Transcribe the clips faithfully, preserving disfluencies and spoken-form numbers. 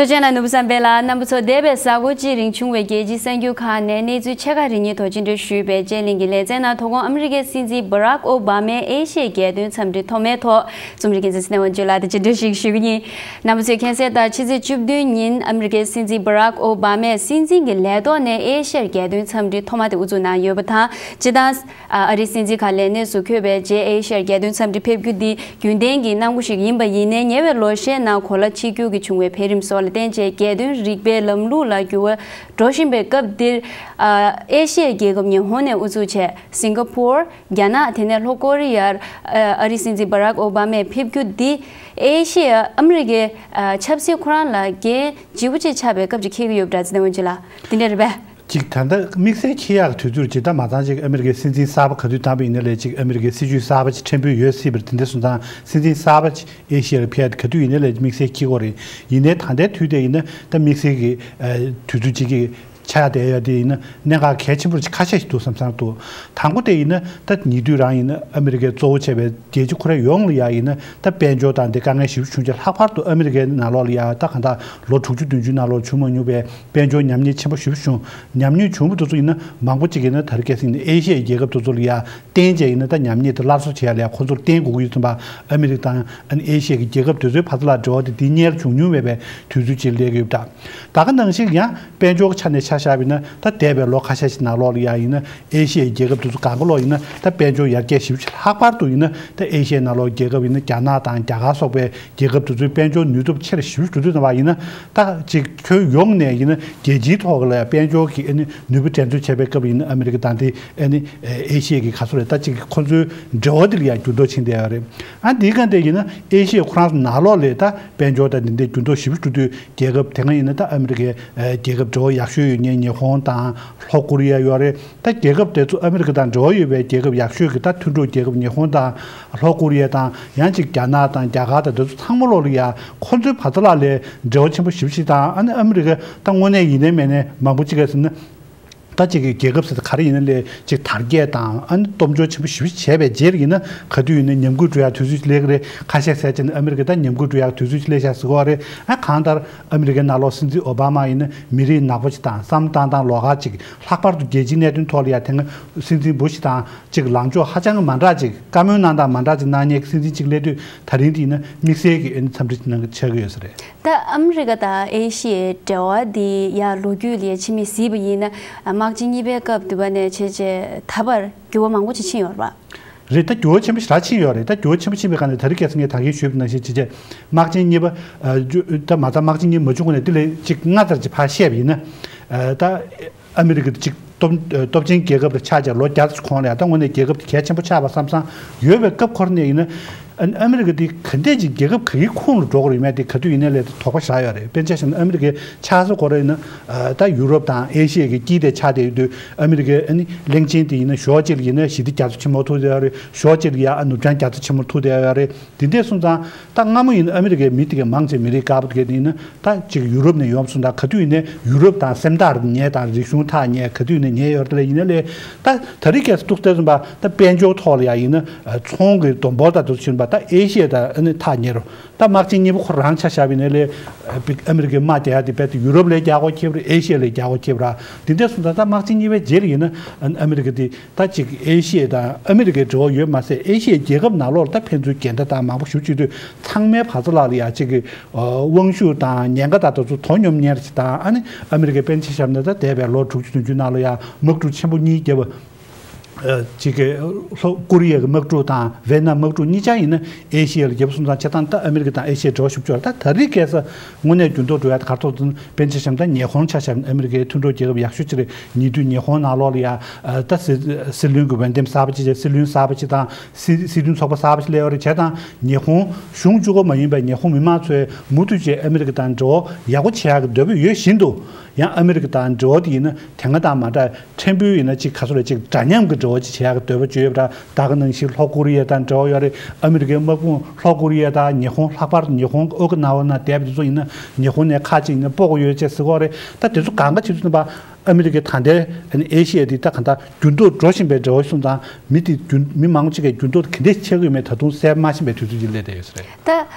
ལྷོ་ཕྱོགས་ན་ནོར་བུ་བསམ་འཕེལ་ལགས། རྣམ་པ་ཚོ་འདས་པའི་གཟའ་འཁོར་གཅིག་རིང་བྱུང་བའི་རྒྱལ་སྤྱིའི་གསར་འགྱུར་ཁག་ནས་གནས་ཚུལ་ཕྱེད་ཀ་རེ་གཉིས་ཐོག་སྤྱི་འགྲེལ་ཞུས་པའི་དཔྱད་གླེང་གི་ལེ་ཚན་ནང་། ཐོག་ཁོངས་ཨ་མི་རི་ཀའི་སྲིད་འཛིན་བྷ་རག་ཨོ་བྷ་མས་ཨེ་ཤི་ཡའི་རྒྱལ་དོན་འཚམས་འདྲི་ཐོག་མའི་ཐོག་རྩོམ་སྒྲིག་འགན་འཛིན་ཚེ་བརྟན་དབང་ཕྱུག་ལགས་དང་སྤྱི་འགྲེལ་ཞིག་ཞུ་གི་ཡིན། རྣམ་པ་ཚོས་མཁྱེན་གསལ་ལྟར་ཕྱི་ཚེས་བཅུ་བདུན་ཉིན་ཨ་མི་རི་ཀའི་སྲིད་འཛིན་བྷ་རག་ཨོ་བྷ་མས་སྲིད་འཛིན་གྱི་ལས་ཐོག་ནས་ཨེ་ཤི་ཡའི་རྒྱལ་དོན་འཚམས་འདྲི་ཐོག་མ་དེ་དབུ་འཛུགས་གནང་ཡོད་པ་དང་། སྤྱིར་བཏང་ཨ་རིའི་སྲིད་འཛིན་ཁག་ལས་གནས་སུ་འཁོད་པའི་རྗེས་ཨེ་ཤི་ཡའི་རྒྱལ་དོན་འཚམས་འདྲི་ཕེབས་རྒྱུ་འདི་རྒྱུན་ལྡན་གྱི་གནང་སྒོ་ཞིག་ཡིན་པ་ཡིན་ནའི། ཉེ་བའི་ལོ་ཤས་ནང་གོ་ལ་ཕྱིར་འགྱུར་གྱིས་བྱུང་བའི་འཕེལ་རིམ་སོགས་ལ་བརྟེན་བྱས་རྒྱལ་དོན་རིག་པའི་ལམ་ལུགས་ལ་འགྱུར་བ་འགྲོ་བཞིན་པའི་སྐབས་འདིར། ཨ་ཨེ་ཤི་ཡའི་རྒྱལ་ཁབ་ཉི་ཧོང་ནས་དབུ་འཛུགས་བྱས་སིང་ག་ཕོར། རྒྱ་ནག། དེ་ནས་ལྷོ་ཀོ་རི་ཡར་ཨ་རིའི་སྲིད་འཛིན་བྷ་རག་ཨོ་བྷ་མས་ཕེབས་རྒྱུ་འདི་ཨེ་ཤི་ཡ་ཨ་མི་རི་ཀའི་ཨ་ཆབ་སྲིད་ཁོ་རང་ལ་འགན་ལྗིད་པོ་ཅིག་ཆགས་པའི་སྐབས་ཅིག་འཁེལ་གྱི་ཡོད་པ་འདྲ། ཚེ་བརྟན་དབང་ཕྱུག་ལགས། དེ་འདྲ་རེད་པས། ཅིག་ད་ལྟ་དམིགས་བསལ་འཁེལ་ཡག་དུས་ཚོད་ཅིག་ད་མ་ཚང་ཅིག་ཨ་མི་རི་ཀའི་སྲིད་འཛིན་གསར་པ་ག་དུས་བདམས་པ་ཡིན་ན་ལས་ཅིག་ཨ་མི་རི་ཀའི་སྲིད་ཇུས་གསར་པ་ཅིག་ཕྲན་བུ་ཡོད་སྲིད་པ་རེད། དེ་འདྲ་སོང་ཙང་སྲིད་འཛིན་གསར་པ་ཅིག་ཨེ་ཤི་ཡར་ཕེབས་ཡག་ག་དུས་ཡིན་ན་ལས་དམིགས་བསལ་འཁེལ་གྱི་ཡོད་རེད། ཡིན་ནའི་ད་ལྟའི་དུས་དེ་ཡིན་ན་ད་དམིགས་བསལ་གྱི་ཨ་དུས་ཚོད་ཅིག་གི་ཆགས་བསྡད་ཡ་དེ་ཡིན་ན་གནད་འགག་གལ་ཆེན་པོ་ཅིག་ཁ་ཤས་ཤིག་འདུག་བསམ་བསམ་འདུག། དང་པོ་དེ་ཡིན་ན་ད་ཉེ་དུས་རང་ཡིན་ན་ཨ་མི་རི་ཀའི་གཙོ་བོ་བྱས་པའི་རྒྱལ་སྤྱི་ཁོ་རང་ཡོངས་ལ་ཡ་ཡིན་ན་ད་དཔལ་འབྱོར་དང་དེ་དཀའ་ངལ་ཞེ་པོ་བྱུང་རྗེས། ལྷག་པར་དུ་ཨ་མི་རི་ཀའི་ནང་ལོགས་ལ་ཡ་ད་གང་ལྟར་ལོ་དྲུག་ཅུ་བདུན་ཅུའི་ནང་ལོགས་བྱུང་མ་མྱོང་པའི་དཔལ་འབྱོར་ཉམས་ཉེས་ཆེན་པོ་ཞེ་པོ་བྱུང་། ཉམས་ཉེས་བྱུང་བ་དེ་ཚོ་ཡིན་ན་མང་པོ་ཅིག་ཡིན་ན་ད་རེས་ཁ་སང་ནས་ཨེ་ཤི་ཡའི་རྒྱལ་ཁབ་དེ་ཚོ་ལ་ཡ་བརྟེན་བྱས་ཡིན་ན་ད་ཉམས་ཉེས་དེ་སླར་གསོ་བྱེད་ཡ་ལ་ཡ་ཁོ་ཚོར་བརྟེན་དགོས་ཀྱི་ཡོད་ཙམ་པ། ཨ་མི་རི་ཀ་དང་ཨ་ནི་ཨེ་ཤི་ཡའི་རྒྱལ་ཁབ་དེ་ཚོའི་བར་དུ་ལ་འབྲེལ་བ་དེ་འདི་སྔོན་ལ་བྱུང་མྱོང་མེད་པའི་དུས་ཚོད་ཅིག་སླེབས་ཀྱི་ཡོད་པ་འདྲ། ད་ག་ནང་བཞིན་ཡང་དཔལ་འབྱོར་གྱི་ཆ་ནས་ཆ་བཞག་པ་ཡིན་ན་ད་འདས་པའི་ལོ་ཁ་ཤས་ཤིག་ནང་ལོགས་ལ་ཡ་ཡིན་ན་ཨེ་ཤི་ཡའི་རྒྱལ་ཁབ་དེ་ཚོ་གང་ག་ལོག་ཡིན་ན་ད་དཔལ་འབྱོར་ཡར་རྒྱས་ཞེ་པོ་ཅིག། ལྷག་པར་དུ་ཡིན་ན་ད་ཨེ་ཤི་ཡའི་ནང་ལོགས་རྒྱལ་ཁབ་ཡིན་ན་རྒྱ་ནག་དང་རྒྱ་གར་སོགས་པའི་རྒྱལ་ཁབ་དེ་ཚོའི་དཔལ་འབྱོར་ནུས་སྟོབས་ཆེ་རུ་ཞེ་པོ་ཅིག་འགྲོ་དུས་ཙམ་པ་ཡིན་ན། ད་ཅིག་ཁྱོན་ཡོངས་ནས་ཡིན་ན་རྒྱལ་སྤྱིའི་ཐོག་ལ་དཔལ་འབྱོར་གྱི་ཨ་ནི་ནུས་པ་འགྲན་རྩོད་བྱེད་པའི་སྐབས་ཡིན་ན་ཨ་མི་རི་ཀ་དང་དེ་ཨ་ནི་ཨེ་ཤི་ཡའི་གི་ག་ཚོད་རེད། ད་ཅིག་ཁོ་ཚོའི་འབྲེལ་བ་དེ་ལ་ཡང་འགྱུར་ལྡོག་ཕྱིན་བསྡད་ཡོད་རེད། ཨ་འདིའི་སྒང་དེ་ཡིན་ན་ཨེ་ཤི་ཡའི་ཁོ་རང་ཚོ་ནང་ལོགས་ལ་ད་དཔལ་འབྱོར་དང་དེ་འདྲའི་འགྱུར་ལྡོག་ཞེ་པོ་འགྲོ་དུས། རྒྱལ་ཁབ་དེ་སྔ་ཡིན་ན་ད་ཨ་མི་རི་ཀའི་ཨ་རྒྱལ་ཁབ་འབྲེལ་བ་ཡག་ཤོས་ཡོད་མཁན་ཉི་ཧོང་དང་ལྷོ་ཀོ་རི་ཡ་ཡོད་རེད། ད་རྒྱལ་ཁབ་དེ་ཚོ་ཨ་མི་རི་ཀ་དང་འབྲེལ་བ་ཡོད་པའི་རྒྱལ་ཁབ་ཡག་ཤོས་ཀྱི་ད་མཐུན་གྲོགས་རྒྱལ་ཁབ་ཉི་ཧོང་དང་ལྷོ་ཀོ་རི་ཡ་དང་ཡང་ཅིག་རྒྱ་ནག་དང་རྒྱ་གར་དང་དེ་ཚོ་ཚང་མ་ལོག་ལ་ཡ་ཁོ་ཚོའི་བར་དུ་ལ་ལས་འབྲེལ་བ་ཆེན་པོ་ཞེ་པོ་ཞིག་དང་། ཨ་ནི་ཨ་མི་རི་ཀ་ད་དངོས་གནས་ཡིན་ནའི་མིན་ནའི་མང་པོ་ཅིག་ག་ཟེར་ན། ད་ཅིག་གི་རྒྱལ་ཁབ་ཟེར་ད་ག་རེ་ཡིན་ན་ལས་ཅིག་དར་རྒྱས་དང་ཨ་ནི་སྟོབས་འབྱོར་ཆེན་པོ་ཞེ་པོ་ཞིག་བྱས་པའི་རྗེས་ལ་ཡིན་ན་ག་དུས་ཡིན་ན་ཉམས་རྒུད་འགྲོ་ཡག་དུས་ཚོད་ཅིག་སླེབས་ཀྱི་རེད། ཁ་ཤས་ཟེར་བྱས་ན་ཨ་མི་རི་ཀ་ད་ཉམས་རྒུད་འགྲོ་ཡག་དུས་ཚོད་ཅིག་སླེབས་ཤག་ཟེར་གྱི་ཡོད་རེད། ཨ་གང་ལྟར་ཨ་མི་རི་ཀའི་ནང་ལོགས་སྲིད་འཛིན་ཨོ་བྷ་མ་ཡིན་ན་མི་རིགས་ནག་པོ་ཅིག་དང་བསམ་བློ་བཏང་སྟངས་ལོགས་ཀ་ཅིག། ལྷག་པར་དུ་རྒྱལ་སྤྱིའི་གནད་དོན་ཐོག་ལ་ཡ་དེ་སྔ་སྲིད་འཛིན་བུ་ཤི་དང་ཅིག་ལངས་ཕྱོགས་ཧ་ཅང་གི་མ་འདྲ་ཅིག། བཀའ་མོལ་གནང་སྟངས་མ་འདྲ་ཅིག་གནང་མཁན་གྱི་སྲིད་འཛིན་ཅིག་སླེབས་དུས་ད་རིང་དེ་ཡིན་ན་དམིགས་བསལ་གྱི་ཨ་ནི་འཚམས་འདྲི་གནང་གི་ཆགས་ཀྱི་ཡོད་ས་རེད། ད་ཨ་མི་རི་ཀ་དང་ཨེ་ཤི་ཡའི་འབྲེལ་བ་འདི་ཡར་ལོ་རྒྱུས་ལ་ཡ་ཕྱི་མིག་གཟིགས་པ་ཡིན་ན། དམག་ཆེན་གཉིས་པའི་སྐབས་དུས་པ་ནས་བྱས་རྗེས་ད་བར་འགྱུར་བ་མང་པོ་ཅིག་ཕྱིན་ཡོད་རེད་པ། རེད། ད་འགྱུར་བ་ཆེན་པོ་ཞེ་དྲག་ཕྱིན་ཡོད་རེད། ད་འགྱུར་བ་ཆེན་པོ་ཕྱིན་པའི་སྒང་ནས་ད་རེས་ཁ་སང་ངས་ད་གིན་ཞུས་པ་ནང་བཞིན་བྱས་རྗེས་དམག་ཆེན་གཉིས་པ་ཨ་ད་མ་རྩ་དམག་ཆེན་གཉིས་མ་བྱུང་གོང་ནས་དེ་ལས་ཅིག་སྔ་ཙམ་ཅིག་ཕར་བཤད་པ་ཡིན་ན། ཨ་ད་ཨ་མི་རི་ཀ་དེ་ཅིག་སྟོབས་སྟོབས་ཆེན་རྒྱལ་ཁབ་ལ་ཆགས་བྱས་ལོ་བརྒྱ་ཙམ་གོང་ལ་ཡ་ད་དངོས་གནས་རྒྱལ་ཁབ་དེ་གལ་ཆེན་པོ་ཆགས་པ་བསམ་བསམ་ཡོད་པའི་སྐབས་ཁོ་ར་ནས་ཡིན་ན། ཨ་ཨ་མི་རི་ཀ་དེ་ག་འདྲས་ཅིག་རྒྱལ་ཁབ་ག་གི་ཁོངས་ལ་འགྲོ་གི་རེད་མེད་དེ་ག་དུས་ཡིན་ནའི་ལས་དོགས་པ་ཞེ་དྲག་ཡོད་རེད། དཔེར་ན་ཆ་བཞག་ན་ཨ་མི་རི་ཀའི་ཆགས་ས་ཁོ་ར་ཡིན་ན་ཨ་ད་ཡུ་རོབ་དང་ཨེ་ཤི་ཡ་གི་དཀྱིལ་དེ་ཆགས་བསྡད་ཡོད་དུས། ཨ་མི་རི་ཀའི་ཨ་ནི་གླིང་ཆེན་དེ་ཡིན་ན་ཕྱོགས་གཅིག་ལ་ཡིན་ན་ཞི་བདེ་རྒྱ་མཚོ་ཆེན་མོ་ཐུག་བསྡད་ཡོད་རེད། ཕྱོགས་གཅིག་ལ་ཡ་ཨ་ནུབ་བྱང་རྒྱ་མཚོ་ཆེན་མོ་ཐུག་བསྡད་ཡོད་རེད། དེ་འདྲས་སོང་ཙང་ད་སྔ་མོ་ཡིན་ན་ཨ་མི་རི་ཀའི་མི་དེ་གའི་མང་ཆེ་མི་རིགས་དཀར་པོ་དེ་ག་དེ་ཡིན་ན་ད་ཅིག་ཡུ་རོབ་ནས་ཡོང་སོང་། ད་ག་དུས་ཡིན་ནའི་ཡུ་རོབ་དང་སེམས་ཐག་ཉེ་དང་རིག་གཞུང་ཐག་ཉེ་ག་དུས་ཡིན་ནའི་ཉེ་ཡོད་རེད། དེ་ལས་ཡིན་ན་ལས་ད་ད་རེས་ཁ་སང་ཏོག་ཙམ་པ་ད་དཔལ་འབྱོར་ཐོག་ལ་ཡ་ཡིན་ན་ཚོང་གི་བསྡོམས་འབོར་དང་དེ་ཚོ་ཕྱིན་པ་ད་ཨེ་ཤི་ཡ་དང་ཨ་ནི་ཐག་ཉེ་རུ། ད་དམག་ཆེན་གཉིས་པ་ཁོ་རང་ཆ་བཞག་པ་ཡིན་ན་ལས་ཨ་མི་རི་ཀའི་དམག་རྒྱག་ཡ་དེ་རྦད་དེ་ཡུ་རོབ་ལས་རྒྱག་དགོས་ཁེལ་བ་རེད། ཨེ་ཤི་ཡ་ལས་རྒྱག་དགོས་ཁེལ་བ་རེད། དེ་འདྲས་སོང་ཙང་ད་དམག་ཆེན་གཉིས་པའི་རྗེས་ལ་ཡིན་ན་ཨ་ཨ་མི་རི་ཀ་དེ་ད་ཅིག་ཨེ་ཤི་ཡ་དང་ཨ་མི་རི་ཀའི་འབྲེལ་བ་ཡོད་མ་ཟད་ཨེ་ཤི་ཡའི་རྒྱལ་ཁབ་ནང་ལོགས་ལ་ད་ཕན་ཚུན་འགལ་ཟླ་དང་མང་པོ་ཞེ་པོ་ཅིག་ཡོད་དུས་ཚང་མའི་བར་མཚམས་ལ་ལ་ཡ་ཅིག་གི་དབང་ཤུགས་དང་ཉེན་ཁ་དང་དེ་ཚོ་དོ་སྙོམས་གཉེར་ཅིག་དང་། ཨ་ནི་ཨ་མི་རི་ཀའི་དཔེར་ན་ཆ་བཞག་ན་ད་འདས་པའི་ལོ་དྲུག་ཅུ་བདུན་ཅུ་ནང་ལ་ཡ་དམག་འཁྲུག་ཆེན་པོ་གཉིས་བརྒྱབ་པ། ཨ་ཅིག་གི་ལྷོ་ཀོ་རི་ཡ་གི་དམག་འཁྲུག་དང་ཝེ་ནམ་དམག་འཁྲུག་གཉིས་ཆ་ཡིན་ན་ཨེ་ཤི་ཡ་ལ་བརྒྱབ་སོང་ཙང་། བྱས་ཙང་ད་ཨ་མི་རི་ཀ་དང་ཨེ་ཤི་ཡའི་འབྲེལ་བ་ཞེ་པོ་ཅིག་ཡོད་རེད། ད་ད་རེས་ཁ་སང་དངོས་གནས་འགྱུར་ལྡོག་འགྲོ་ཡ་ད་ག་རེ་ཐུག་ཟེར་ན། དཔེར་ན་ཆ་བཞག་ན་ད་ཉི་ཧོང་ཆ་བཞག་ན་ཨ་མི་རི་ཀའི་མཐུན་གྲོགས་རྒྱལ་ཁབ་ཡག་ཤོས་ཅིག་རེད། ཉེ་དུས་ཉི་ཧོང་ནང་ལོགས་ལ་ཡ་ཨ་ད་སྲིད་སྲིད་བློན་གྱི་འོས་འདེམས་གསར་པ་ཅིག་བྱས། སྲིད་བློན་གསར་པ་ཅིག་དང་སྲིད་སྲིད་དོན་ཚོགས་པ་གསར་པ་ཅིག་སླེབས་ཡོད་རེད། བྱས་ཙང་ཉི་ཧོང་གཞུང་གཅིག་པོ་མ་ཡིན་པའི་ཉི་ཧོང་མི་མང་ཚོས་མུ་མཐུད་བྱས་ཨ་མི་རི་ཀ་དང་འབྲེལ་བ་ཡག་པོ་བྱེད་ཡག་གི་འདོད་པ་ཡོད་བཞིན་དུ། ཡང་ཨ་མི་རི་ཀ་དང་འབྲེལ་བ་དེ་ཡིན་ན་དེ་སྔ་དང་མ་འདྲ། ཕྲན་བུ་ཡིན་ན་ཅིག་ག་ཚོད་རེད། ཅིག་འདྲ་མཉམ་གྱི་འབྲེལ་བ་ཅིག་བྱེད་ཡག་གི་འདོད་པ་ཅིག་ཡོད་པ་འདྲ། ད་ག་ནང་བཞིན་ལྷོ་ཀོ་རི་ཡ་དང་འབྲེལ་བ་ཡོད་རེད། ཨ་མི་རི་ཀའི་དམག་དཔུང་ལྷོ་ཀོ་རི་ཡ་དང་ཉི་ཧོང་། ལྷག་པར་དུ་ཉི་ཧོང་ཨོ་ཀི་ན་ཝ་ན་བསྡད་པ་དེ་ཚོ་ཡིན་ན་ཉི་ཧོང་ནས་ཁག་ཅིག་ཡིན་ན་སྤོ་དགོས་ཡོད་ཅེས་ཟེར་གྱི་ཡོད་རེད། ད་དེ་ཚོ་གང་ག་བྱེད་དུས་ཙམ་པ་ ཨ་མི་རི་ཀའི་ད་ལྟའི་ཨ་ནི་ཨེ་ཤི་ཡ་འདི་ད་ག་འདྲ་འགྱུར་ལྡོག་འགྲོ་བཞིན་པའི་འབྲེལ་བ་སོང་ཙང་མི་དེ་འགྱུར་མི་མང་པོ་ཅིག་གིས་འགྱུར་ལྡོག་དེ་ག་འདྲས་ཆགས་ཀྱི་ཡོད་མེད་ད་དུང་གསལ་མ་ཤེས་པའི་དུས་ཚོད་ཅིག་སླེབས་བསྡད་ཡོད་ས་རེད། ད་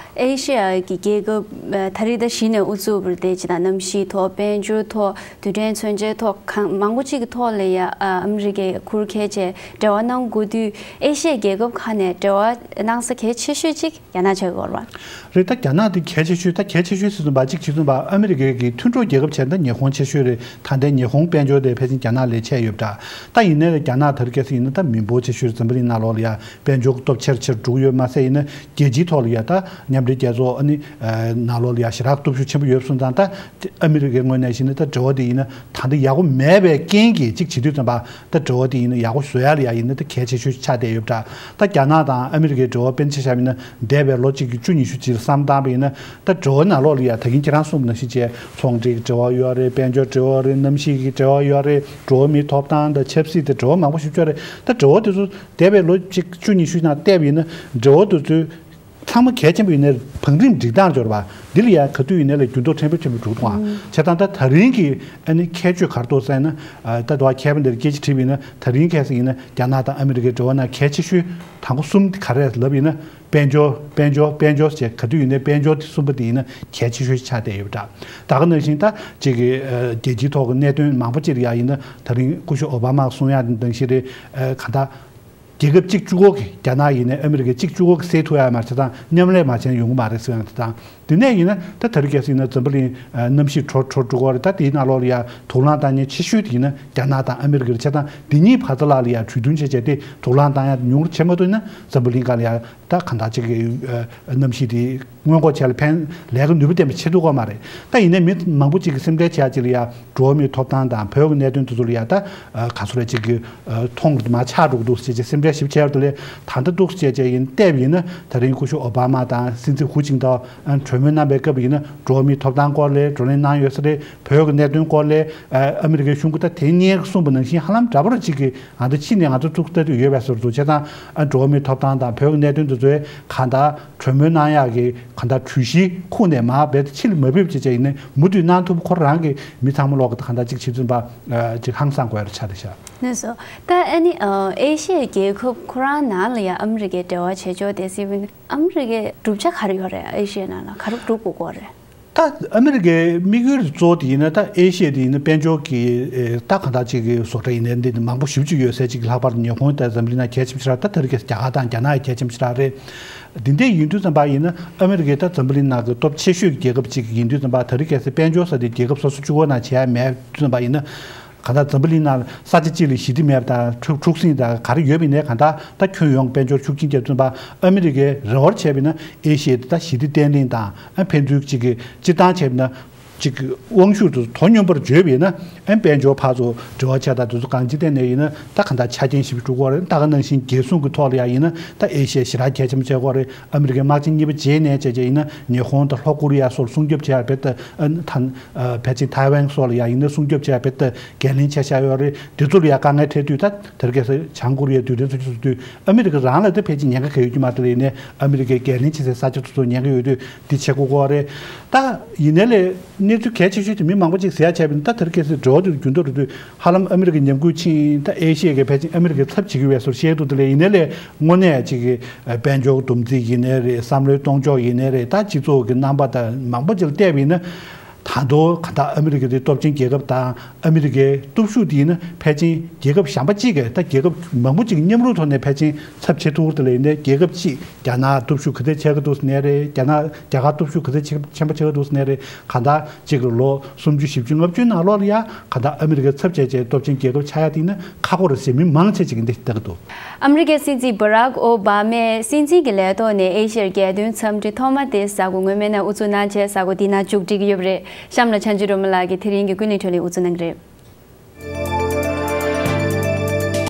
ཨེ་ཤི་ཡ་གི་རྒྱལ་ཁབ་ད་རེས་ད་གཞི་ནས་ཨུ་ཚུགས་པར་བསྡད་ཅིག་དང་གནམ་གཤིས་ཐོག་དཔལ་འབྱོར་ཐོག་རྡུལ་ཕྲན་མཚོན་ཆའི་ཐོག་གང་མང་པོ་ཅིག་གི་ཐོག་ལ་ཡ་ཨ་མི་རི་ཀས་ཁུར་ཁལ་བྱས་འབྲེལ་བ་གནང་དགོས་དུས་ཨེ་ཤི་ཡ་རྒྱལ་ཁབ་ཁག་ནས་འབྲེལ་བ་གནང་ས་གལ་ཆེ་ཤོས་ཅིག་རྒྱ་ནག་ཆགས་ཀྱི་ཡོད་རེད་བ། རེད། ད་རྒྱ་ནག་དེ་གལ་ཆེ་ཤོས་ད་གལ་ཆེ་ཤོས་ཟེར་དུས་ཅིག་བྱེད་དུས་ཨ་མི་རི་ཀའི་གི་མཐུན་གྲོགས་རྒྱལ་ཁབ་བྱས་ན་ད་ཉི་ཧོང་ཆེ་ཤོས་རེད། ད་ལྟའི་ཉི་ཧོང་དཔལ་འབྱོར་དེ་ཕལ་ཆེར་རྒྱ་ནག་ལས་ཆེ་ཡོད་པ་འདྲ། ད་ཡིན་ནའི་རྒྱ་ནག་ད་རེས་གལ་སྲིད་ཡིན་ན་ད་མི་འབོར་ཆེ་ཤོས་རེད། འཛམ་བུ་གླིང་ནང་ལོགས་ལ་ཡ་དཔལ་འབྱོར་སྟོབས་ཆེར་ཆེར་འགྲོ་གི་ཡོད་མ་ཟད་ཡིན་ན་རྒྱལ་སྤྱིའི་ཐོག་ལ་ཡ་ད་མཉམ་འབྲེལ་རྒྱལ་ཚོགས་ཨ་ནི་ནང་ལོགས་ལ་ཡ་ཞེ་དྲག་སྟོབས་ཤུགས་ཆེན་པོ་ཡོད་སོང་ཙང་ད་ཨ་མི་རི་ཀའི་ངོས་ནས་བྱས་ན་ད་འབྲེལ་བ་དེ་ཡིན་ན་ད་ལྟ་ཡག་པོ་མེད་པའི་རྐྱེན་གྱིས་ཅིག་བྱེད་དུས་ཙམ་པ། ད་འབྲེལ་བ་དེ་ཡིན་ན་ཡག་པོ་བཟོ་ཡ་ལ་ཡ་ཡིན་ན་ད་གལ་ཆེ་ཤོས་ཆགས་བསྡད་ཡོད་པ་འདྲ། ད་རྒྱ་ནག་དང་ཨ་མི་རི་ཀའི་འབྲེལ་བ་དཔེར་ན་ཆ་བཞག་པ་ཡིན་ན་འདས་པའི་ལོ་གཅིག་གི་བཅུ་ཉི་ཤུ་ཅིག་ལ་བསམ་བཏང་པ་ཡིན་ན་ད་འབྲེལ་བ་ནང་ལོགས་ལ་ཡ་ད་གིན་ཁྱེད་རང་གསུངས་པ་ནང་བཞིན་བྱས་ཚོང་འབྲེལ་གྱི་འབྲེལ་བ་ཡོད་རེད། དཔལ་འབྱོར་འབྲེལ་བ་རེད། གནམ་གཤིས་ཀྱི་འབྲེལ་བ་ཡོད་རེད། འགྲོ་བ་མིའི་ཐོབ་ཐང་དང་ཆབ་སྲིད་དེ་འབྲེལ་བ་མང་པོ་ཞིག་ཡོད་རེད། ད་འབྲེལ་བ་དེ་ཚོ་འདས་པའི་ལོ་གཅིག་བཅུ་ཉི་ཤུ་ནང་བལྟས་པ་ཡིན་ན་འབྲེལ་བ་དེ་ཚོའི་ཚང་མ་གལ་ཆེན་པོ་ཡིན་ནའི་བང་རིམ་སྒྲིག་སྟངས་སྦྱོར་བ་འདི་ལ་ཡང་ག་དུས་ཡིན་ནའི་ལ་འགྱུར་ལྡོག་ཕྲན་བུ་ཕྲན་བུ་འགྲོ་གི་འདུག་ཨང་། བྱས་ཙང་ད་ད་རིང་གི་ཨ་ནི་ཁྱད་ཆོས་ག་རེ་འདུག་ཟེར་ན། ཨ་ད་དུང་མཁས་པ་འདིར་སྐད་ཆ་དྲིས་པ་ཡིན་ན་ད་རིང་གལ་སྲིད་ཡིན་ན་རྒྱ་ནག་དང་ཨ་མི་རི་ཀའི་འབྲེལ་བ་ནང་གལ་ཆེ་ཤོས་དང་པོ་གསུམ་ག་རེ་ལབ་ཡིན་ན་དཔལ་འབྱོར་དཔལ་འབྱོར་དཔལ་འབྱོར་ཟེར་ག་དུས་ཡིན་ནའི་དཔལ་འབྱོར་དེ་གསུམ་པོ་དེ་ཡིན་ན་གལ་ཆེ་ཤོས་ཆགས་བསྡད་ཡོད་པ་འདྲ། ད་ག་ནང་བཞིན་ད་ཅིག་གི་ཨ་རྒྱལ་སྤྱིའི་ཐོག་གི་གནད་དོན་མང་པོ་ཅིག་ལ་ཡ་ཡིན་ན་ད་རིང་སྐུ་ཞབས་ཨོ་བྷ་མ་གསུང་ཡག་ནང་བཞིན་རེད། ཨ་ག་ད། རྒྱལ་ཁབ་གཅིག་གཅིག་པོ་གིས་རྒྱ་ནག་ཡིན་ནའི་ཨ་མི་རི་ཀ་གཅིག་གཅིག་པོ་གིས་སེལ་ཐུབ་ཡ་མ་རེད། བྱས་ཙང་མཉམ་ལས་མ་བྱས་ན་ཡོང་གི་མ་རེད་ཟེར་ཡང་དེ་དང་། དེ་ནས་ཡིན་ན་ད་ད་རེས་གལ་སྲིད་ཡིན་ན་འཛམ་བུ་གླིང་ཨ་གནམ་གཤིས་དྲོ་དྲོ་འགྲོ་གི་རེད། ད་དེའི་ནང་ལོགས་ལ་ཡ་དུག་རླངས་བཏང་མཁན་ཆེ་ཤོས་དེ་ཡིན་ན་རྒྱ་ནག་དང་ཨ་མི་རི་ཀ་རེད། བྱས་ཙང་འདི་གཉིས་བར་དུ་ལ་ལ་ཡ་གྲོས་མཐུན་བྱས་བྱས་ཏེ་དུག་རླངས་བཏང་ཡ་ཉུང་རུ་བྱེད་མ་ཐུབ་ན་འཛམ་བུ་གླིང་སྒང་ལ་ཡ་ད་གང་ལྟར་ཅིག་གི་ཨ་གནམ་གཤིས་དེ་སྔོན་འགོག་བྱས་ལ་ཕན་ལས་ཀ་ནུས་པ་ལྡན་པ་བྱེད་ཐུབ་ཀྱི་མ་རེད། ད་ཡིན་ནའི་མི་མང་པོ་ཅིག་གིས་སེམས་ཁྲལ་བྱེད་ཡ་ཅིག་ལ་ཡ་འགྲོ་བ་མིའི་ཐོབ་ཐང་དང་བོད་ཀྱི་གནད་དོན་དེ་ཚོ་ལ་ཡ་ད་ཨ་ག་ཚོད་རེད་ཅིག་གི་ཨ་མཐོང་གི་མ་ཆགས་འགྲོ་གི་འདུག་ཟེར་བྱས་སེམས་ཁྲལ་ཞིབ་བྱས་ཡོད་དེ་ལས་ད་ལྟ་འདུག་ཟེར་བྱས་ཡིན་བལྟས་པ་ཡིན་ན་ད་རིང་སྐུ་ཞབས་ཨོ་བྷ་མ་དང་སྲིད་འཛིན་ཧུ་ཅིན་ཐའོ་ཨ་གྲོས་མོལ་གནང་པའི་སྐབས་ཡིན་ན་འགྲོ་བ་མིའི་ཐོབ་ཐང་སྐོར་ལ་བགྲོ་གླེང་གནང་ཡོད་ས་རེད། བོད་ཀྱི་གནད་དོན་སྐོར་ལ་ཨ་ཨ་མི་རི་ཀའི་གཞུང་གིས་ད་དེ་སྔོན་གསུངས་པ་ནང་བཞིན་ཧ་ལམ་འདྲ་པོ་རེད་ཅིག་གི་ཨ་ད་ཕྱི་ནས་ང་ཚོ་ཐུགས་ལྟ་དུས་ཡོད་པའི་བཟོ་འདུག་བྱས་ཙང་ཨ་འགྲོ་བ་མིའི་ཐོབ་ཐང་དང་བོད་ཀྱི་གནད་དོན་དེ་ཚོའི་གང་ལྟར་གྲོས་མོལ་གནང་ཡག་གི་གང་ལྟར་གྲོས་གཞི་ཁུངས་ནས་མར་རྦད་དེ་ཕྱི་ལ་མ་ཕེབས་བྱས་བྱས་ཡིན་ནའི་མུ་མཐུད་གནང་ཐུབ་ཁོ་རང་གི་མི་ཚང་མ་ལོག་གི་གང་ལྟར་ཅིག་བྱེད་ཚུན་པ་ཅིག་ཧང་སང་དགོས་ཡ་ཆགས་བསྡད་ཤག་ལགས་སོ། ད་ཨ་ནི་ཨེ་ཤི་ཡའི་རྒྱལ་ཁབ་ཁོ་རང་ནང་ལ་ཡང་ཨ་མི་རི་ཀའི་འབྲེལ་བ་བྱེད་ཕྱོགས་དེ་སྲིད་པ་ནི་ཨ་མི་རི་ཀའི་གྲུབ་ཆ་ག་རེ་ཡོད་རེད། ཨེ་ཤི་ཡའི་ནང་ལ་ག་རེ་སྒྲུབ་དགོས་ཀྱི་ཡོད་རེད། ད་ཨ་མི་རི་ཀའི་དམིགས་ཡུལ་གཙོ་བོ་དེ་ཡིན་ན་ད་ཨེ་ཤི་ཡ་དེ་ཡིན་ན་དཔལ་འབྱོར་གྱི་ཨེ་ད་གང་ལྟར་ཅིག་གི་བཟོ་གྲྭ་ཡིན་ནའི་འདི་མང་པོ་ཞེ་པོ་ཅིག་ཡོད་ས་ཅིག་ལྷག་པར་ཉི་ཧོང་དང་འཛམ་གླིང་ནང་གལ་ཆེན་པོ་ཞེ་དྲག་ད་ད་རེས་ཀྱི་རྒྱ་གར་དང་རྒྱ་ནག་ཡང་གལ་ཆེན་པོ་ཞེ་དྲག་རེད། འདི་འདྲ་ཡིན་དུས་ཙམ་པ་ཡིན་ན་ཨ་མི་རི་ཀའི་ད་འཛམ་བུ་གླིང་ནང་གི་སྟོབས་ཆེ་ཤོས་ཀྱི་རྒྱལ་ཁབ་ཅིག་ཡིན་དུས་ཙམ་པ་ད་རེས་གལ་སྲིད་དཔལ་འབྱོར་ས་དེ་རྒྱལ་ཁབ་སོ་སོ་གཅིག་པོ་ནང་བྱེད་ཡ་མེད་དུས་ཙམ་པ་ཡིན་ན། གང་ལྟར་འཛམ་བུ་གླིང་ནང་ས་ཆ་གཅིག་ལ་ཞི་བདེ་མེད་པ་དང་འཁྲུག་འཁྲུག་ཟིང་དང་ག་རེ་ཡོད་པ་ཡིན་ནའི་གང་ལྟར་ད་ཁྱོན་ཡོངས་དཔལ་འབྱོར་ཤུགས་རྐྱེན་རྒྱབ་ཚུན་པ་ཨ་མི་རི་ཀའི་རེ་བར་བྱས་པ་ཡིན་ན་ཨེ་ཤི་ཡའི་ད་ཞི་བདེ་བརྟན་ལྷིང་དང་ཨ་ཕན་ཚུན་གཅིག་གི་སྤྱིར་བཏང་བྱས་པ་ཡིན་ན་གཅིག་གི་དབང་ཤུགས་དེ་དོ་སྙོམས་པར་བརྗོད་པ་ཡིན་ན་ཨ་དཔལ་འབྱོར་ཕར་ཚུར་འབྲེལ་བ་བྱས་དང་དེ་ཚོ་གང་ཅི་ཐད་ནས་ཡིན་ན་ད་གང་ལྟར་ཆ་རྐྱེན་ཞིག་སྒྲུབ་དགོས་རེད། ད་ག་ནང་བཞིན་རྒྱལ་སྲུང་གི་ཐོག་ལ་ཡང་ཡིན་ན་ད་ཨེ་ཤི་ཡ་ཞེ་དྲག་གལ་ཆེན་པོ་བྱེད་དགོས་རེད། ཨ་མི་རི་ཀའི་དམག་ཆེན་གཉིས་པ་རྗེས་ནས་བྱས་བྱས་ཡིན་ན་ཉི་ཧོང་དང་ལྷོ་ཀོ་རི་ཡ་སོགས་ལ་སྲུང་སྐྱོབ་བྱེད་ཡ་རྦད་དེ་ཨ་ཐན། ཨ་ཕལ་ཆེར་ཐའེ་ཝན་སོགས་ལ་ཡང་ཡིན་ན་སྲུང་སྐྱོབ་བྱེད་ཡ་རྦད་དེ་འགན་ལེན་བྱས་བཞག་ཡོད་རེད། དེ་ཚོ་ལ་ཡང་དཀའ་ངལ་འཕྲད་དུས་ད་དེར་གལ་སྲིད་བྱང་ཀོ་རི་ཡ་རྡུལ་ཕྲན་ཚོ་ཆུ་ཚོད་དུས་ཨ་མི་རི་ཀ་རང་ལ་ད་ཕལ་ཆེར་ཉེན་ཁ་ག་ཡོད་ཀྱི་མ་རེད་ལ་ཡིན་ནའི་ཨ་མི་རི་ཀའི་འགན་ལེན་བྱེད་སའི་ས་ཆ་ཚོ་ཚོ་ཉེན་ཁ་ཡོད་དུས་འདི་བྱེད་དགོས་ཀྱི་རེད། ད་ཡིན་ནའི་ལས་གནས་ཚུལ་གལ་ཆེ་ཤོས་དེ་མི་མང་པོ་ཅིག་ཟེར་ཡ་བྱས་པ་ཡིན་ད་དེར་གལ་སྲིད་འབྲེལ་བ་དེ་འགྱུར་ལྡོག་འགྲོ་དུས་ཧ་ལམ་ཨ་མི་རི་ཀའི་ཉམས་རྒུད་ཕྱིན་ད་ཨེ་ཤི་ཡ་གི་ཕལ་ཆེར་ཨ་མི་རི་ཀའི་ཚབ་བྱེད་ཀྱི་ཡོད་པའི་བཟོ་བཤད་འདུག་དེ་ལས་ཡིན་ནའི་ལས་དངོས་གནས་ཅིག་གི་དཔལ་འབྱོར་བསྡོམས་རྩིས་ཡིན་ནའི་རེད། བསམ་བློའི་གཏོང་ཕྱོགས་ཡིན་ནའི་རེད། ད་སྤྱི་ཚོགས་ཀྱི་རྣམ་པ་དང་མང་པོ་ཅིག་ལ་བལྟས་པ་ཡིན་ན། ད་དུང་གང་ལྟར་ཨ་མི་རི་ཀ་དེ་སྟོབས་ཆེན་རྒྱལ་ཁབ་དང་ཨ་མི་རི་ཀའི་སྟོབས་ཤུགས་དེ་ཡིན་ན་ཕལ་ཆེར་རྒྱལ་ཁབ་གཞན་པ་གཅིག་གིས་ད་རྒྱལ་ཁབ་མང་པོ་ཅིག་མཉམ་རུབ་ཐོག་ནས་ཕལ་ཆེར་ཚབ་བྱེད་ཐུབ་ཀྱི་རེད་ལ་ཡིན་ནའི་རྒྱལ་ཁབ་གཅིག་རྒྱ་ནག་སྟོབས་ཤུགས་ག་ཚད་ཆགས་ཀྱི་འདུག་ཟེར་ནའི་རེད། རྒྱ་ནག་རྒྱ་གར་སྟོབས་ཤུགས་ག་ཚད་ཆེ་ཆེན་པོ་ཆགས་ཀྱི་འདུག་ཟེར་ནའི་རེད། གང་ལྟར་གཅིག་ལ་ལོ་སུམ་ཅུ་བཞི་བཅུ་ལྔ་བཅུའི་ནང་ལོགས་ལ་ཡ་གང་ལྟར་ཨ་མི་རི་ཀའི་ཚབ་བྱས་བྱས་སྟོབས་ཆེན་རྒྱལ་ཁབ་ཆགས་ཡ་དེ་ཡིན་ན་ཁག་པོ་རེད་ཟེར་མི་མང་ཆེ་ཅིག་གིས་འདི་ལྟ་གི་འདུག་ཨ་མི་རི་ཀའི་སྲིད་འཛིན་བྷ་རག་ཨོ་བྷ་མས་སྲིད་འཛིན་གྱི་ལས་ཐོག་ནས་ཨེ་ཤི་ཡར་རྒྱལ་དོན་འཚམས་འདྲི་ཐོག་མ་དེ་གཟའ་འཁོར་སྔོན་མའི་ནང་དབུ་འཛུགས་གནང་བྱས་གཟའ་འཁོར་འདིའི་ནང་མཇུག་སྒྲིལ་གྱི་ཡོད་པ་རེད། གཤམ་ལ་ཆ་འཇིག་སྒྲོལ་མ་ལགས་ཀྱིས་དེ་རིང་གི་ཀུན་གླེང་བགྲོ་གླེང་དབུ་འཛུགས་གནང་གི་རེད།